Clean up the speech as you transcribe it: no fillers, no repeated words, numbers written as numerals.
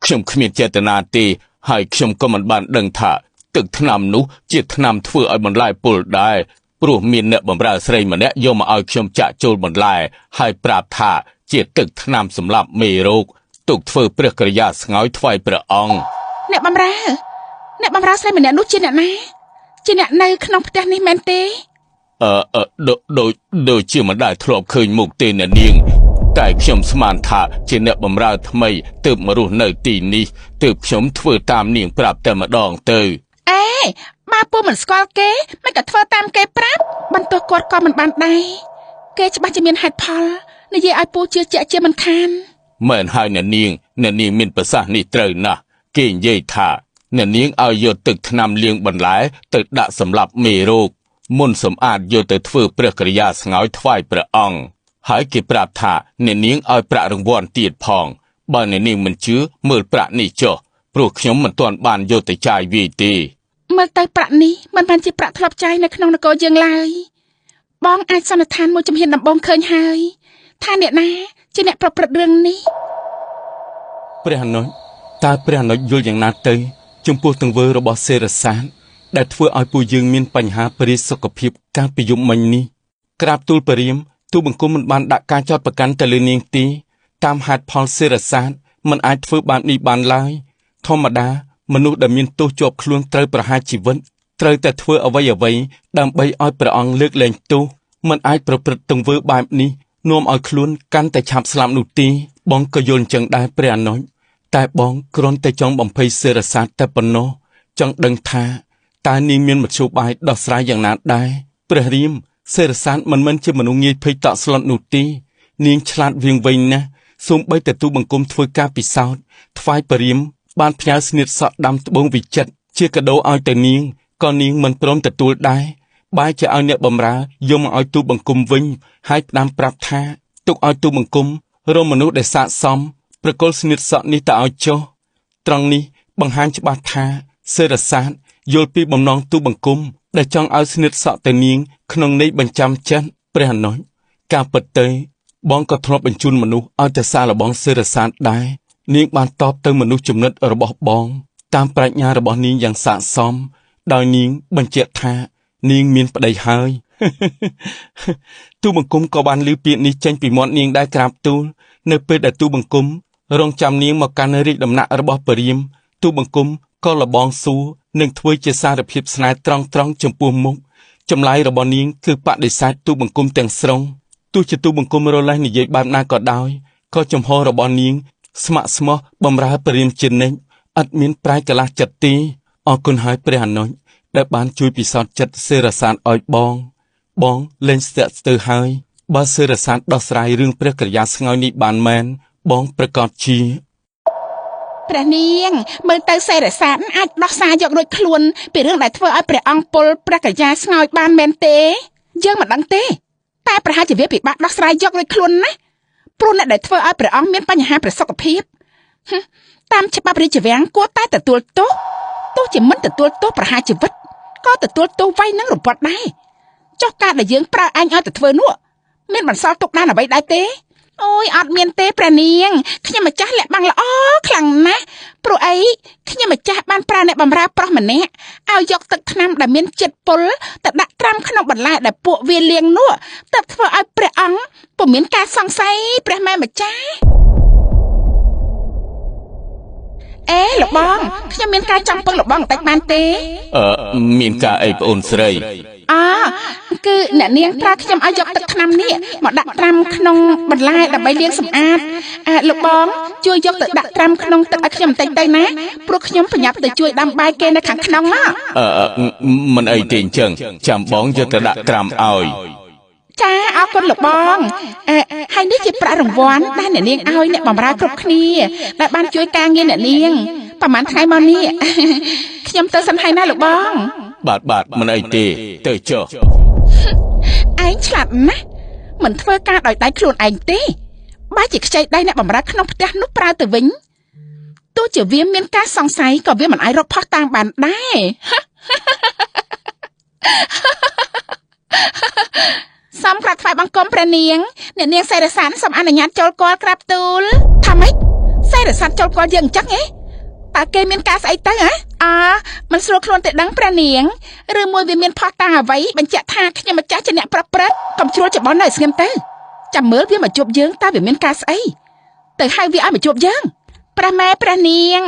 ខ្ញុំគ្មានចេតនាទេហើយខ្ញុំក៏មិនបានដឹងថាទឹកថ្នាំនោះជាថ្នាំធ្វើឲ្យបន្លែពុលដែរព្រោះមានអ្នកបម្រើស្រីម្នាក់យកមកឲ្យខ្ញុំចាក់ចូលបន្លែហើយប្រាប់ថាជាទឹកថ្នាំសម្រាប់មេរោគទុកធ្វើព្រះក្រយាស្ងោយថ្វាយព្រះអង្គ អ្នកបម្រើអ្នកបម្រើស្រីម្នាក់នោះជាអ្នកណាជាអ្នកនៅក្នុងផ្ទះនេះមែនទេ អឺអឺដូចដូចដូចជាមិនដែលធ្លាប់ឃើញមុខទេអ្នកនាងតែខ្ញុំស្មានថាជាអ្នកបម្រើថ្មីទើបមករស់នៅទីនេះទើបខ្ញុំធ្វើតាមនាងប្រាប់តែម្ដងទៅ អេបើពូមិនស្គាល់គេមិនក៏ធ្វើតាមគេប្រាប់បន្ទោសគាត់ក៏មិនបានដែរគេច្បាស់ជាមានហេតុផលនិយាយឲ្យពូជឿជាក់ជាមិនខាន មែនហើយអ្នកនាងអ្នកនាងមានប្រសាសន៍នេះត្រូវណាស់គេនិយាយថាអ្នកនាងឲ្យយកទឹកថ្នាំលាងបន្លែទៅដាក់សម្រាប់មេរោគមុនសម្អាតយកទៅធ្វើព្រះក្រយាស្ងោយថ្វាយព្រះអង្គហើយគេប្រាប់ថាអ្នកនាងឲ្យប្រាក់រង្វាន់ទៀតផងបើអ្នកនាងមិនជឿមើលប្រាក់នេះចុះព្រោះខ្ញុំមិនទាន់បានយកទៅចាយវាយទេ មើលទៅប្រាក់នេះមិនបានជាប្រាក់ធ្លាប់ចាយនៅក្នុងនគរយើងឡើយបងអាចសន្និដ្ឋានមួយជំហានដំបូងឃើញហើយថាអ្នកណាជាអ្នកប្រព្រឹត្តរឿងនេះ ព្រះអនុជតើព្រះអនុជយល់យ៉ាងណាទៅចំពោះទង្វើរបស់សេរសានដែលធ្វើឲ្យពួកយើងមានបញ្ហាព្រាយសុខភាពកាលពីយប់មិញនេះក្រាបទូលពរាមទូលបង្គំមិនបានដាក់ការចោទប្រកាន់ទៅលើនាងទេតាមហេតុផលសេរសានមិនអាចធ្វើបែបនេះបានឡើយធម្មតាមនុស្សដែលមានទោសជាប់ខ្លួនត្រូវប្រហារជីវិតត្រូវតែធ្វើអ្វីអ្វីដើម្បីឲ្យព្រះអង្គលើកលែងទោសមិនអាចប្រព្រឹត្តទង្វើបែបនេះនាំឲ្យខ្លួនកាន់តែឆាប់ស្លាប់នោះទេបងក៏យល់អញ្ចឹងដែរព្រះអនុជតែបងគ្រាន់តែចង់បំភ័យសេរសាទតែប៉ុណ្ណោះចង់ដឹងថាតើនាងមានមធ្យោបាយដោះស្រាយយ៉ាងណាដែរព្រះរាមសេរសាទមិនមែនជាមនុស្សងាយភ័យតក់ស្លុតនោះទេនាងឆ្លាតវៀងវៃណាស់សូម្បីតែទូលបង្គំធ្វើការពិសោធន៍ថ្វាយព្រះរាមបានផ្ញើស្នៀតសក់ដាំត្បូងវិចិត្រជាកាដូឲ្យទៅនាងក៏នាងមិនព្រមទទួលដែរបែរជាឲ្យអ្នកបម្រើយកមកឲ្យទូលបង្គំវិញហើយផ្ដាំប្រាប់ថាទុកឲ្យទូលបង្គំរកមនុស្សដែលស័ក្តិសមប្រគល់ស្នៀតសក់នេះទៅឲ្យចុះត្រង់នេះបង្ហាញច្បាស់ថាសេរសាទយល់ពីបំណងទូលបង្គំដែលចង់ឲ្យស្នៀតសក់ទៅនាងក្នុងន័យបញ្ចាំចិត្តព្រះអនុជការពិតទៅបងក៏ធ្លាប់បញ្ជូនមនុស្សឲ្យទៅសាកល្បងសេរសាទដែរនាងបានតបទៅមនុស្សចំណិតរបស់បងតាមប្រាជ្ញារបស់នាងយ៉ាងស័ក្តិសមដោយនាងបញ្ជាក់ថានាងមានប្តីហើយ ទូលបង្គំក៏បានឮពាក្យនេះចេញពីមាត់នាងដែរក្រាបទូលនៅពេលដែលទូលបង្គំរងចាំនាងមកកាន់រាជដំណាក់របស់ពរាមទូលបង្គំក៏លបងសួរនិងធ្វើជាសារភាពស្នេហ៍ត្រង់ៗចំពោះមុខចម្លើយរបស់នាងគឺបដិសេធទូលបង្គំទាំងស្រុងទោះជាទូលបង្គំរលេះនិយាយបែបណាក៏ដោយក៏ចំហរបស់នាងស្ម័គ្រស្មោះបំរើពរាមជានិច្ចឥតមានប្រែកលាស់ចិត្តទេអរគុណហើយព្រះអនុជដែលបានជួយពិសោធន៍ចិត្តសេរសាទឲ្យបងបងលែងស្ទាក់ស្ទើរហើយបើសេរសាទដោះស្រាយរឿងព្រះក្រយាស្ងោយនេះបានមែនបងប្រកាសជា ព្រះនាងមើលទៅសេរសាទអាចដោះសារយករួចខ្លួនពីរឿងដែលធ្វើឲ្យព្រះអង្គពលព្រះក្រយាស្ងោយបានមែនទេយើងមិនដឹងទេតែប្រហែលជាវាពិបាកដោះស្រាយយករួចខ្លួនណាព្រោះអ្នកដែលធ្វើឲ្យព្រះអង្គមានបញ្ហាប្រសុខភាពតាមច្បាប់រាជវាំងគួរតែទទួលទោសទោះជាមិនទទួលទោសប្រហារជីវិតក៏ទទួលទោសវៃនឹងរំពាត់ដែរចុះការដែលយើងប្រើអញឲ្យទៅធ្វើនោះមានបន្សល់ទុកដានអ្វីដែរទេអូយអត់មានទេព្រះនាងខ្ញុំម្ចាស់លាក់បាំងល្អខ្លាំងណាស់ព្រោះអីខ្ញុំម្ចាស់បានប្រើអ្នកបម្រើប្រុសម្នាក់ឲ្យយកទឹកថ្នាំដែលមានជាតិពុលទៅដាក់ត្រាំក្នុងបន្លែដែលពួកវាលាងនោះទើបធ្វើឲ្យព្រះអង្គពុំមានការសង្ស័យព្រះម៉ែម្ចាស់អេលបងខ្ញុំមានការចង់ពឹងលបងបន្តិចបានទេ មានការអីប្អូនស្រី អគឺអ្នកនាងប្រើខ្ញុំឲ្យយកទឹកថ្នាំនេះមកដាក់ត្រាំក្នុងបន្លែដើម្បីលាងសម្អាតលោកបងជួយយកទៅដាក់ត្រាំក្នុងទឹកឲ្យខ្ញុំបន្តិចទៅណាព្រោះខ្ញុំប្រញាប់ទៅជួយដាំបាយគេនៅខាងក្នុងណា មិនអីទេអញ្ចឹងចាំបងយកទៅដាក់ត្រាំឲ្យ ចាអរគុណលោកបងហើយនេះជាប្រាក់រង្វាន់ដែលអ្នកនាងឲ្យអ្នកបម្រើគ្រប់គ្នាដែលបានជួយការងារអ្នកនាងប្រហែលថ្ងៃមកនេះខ្ញុំទៅសិនហើយណាលោកបង បាទមិនអីទេទៅចុះ ឯងឆ្លាតណាស់មិនធ្វើការដោយដៃខ្លួនឯងទេបើជាខ្ចីដៃអ្នកបម្រើក្នុងផ្ទះនោះប្រើទៅវិញទោះជាវាមានការសង្ស័យក៏វាមិនអាចរកផុសតាងបានដែរ សូមក្រាបថ្វាយបង្គំព្រះនាងអ្នកនាងសេរសានសូមអនុញ្ញាតចូលគាល់ក្រាបទូលថាម៉េចសេរសានចូលគាល់យើងអញ្ចឹងហ៎ តើគេមានការស្អីទៅហ៎អើមិនស្រួលខ្លួនទេដឹងព្រះនាងឬមួយវាមានផុសតាងអ្វីបញ្ជាក់ថាខ្ញុំម្ចាស់ជាអ្នកប្រព្រឹត្តកុំជ្រួលច្បល់នៅស្ងៀមទៅចាំមើលវាមកជួបយើងតើវាមានការស្អីទៅហៅវាឲ្យមកជួបយើងព្រះម៉ែព្រះនាង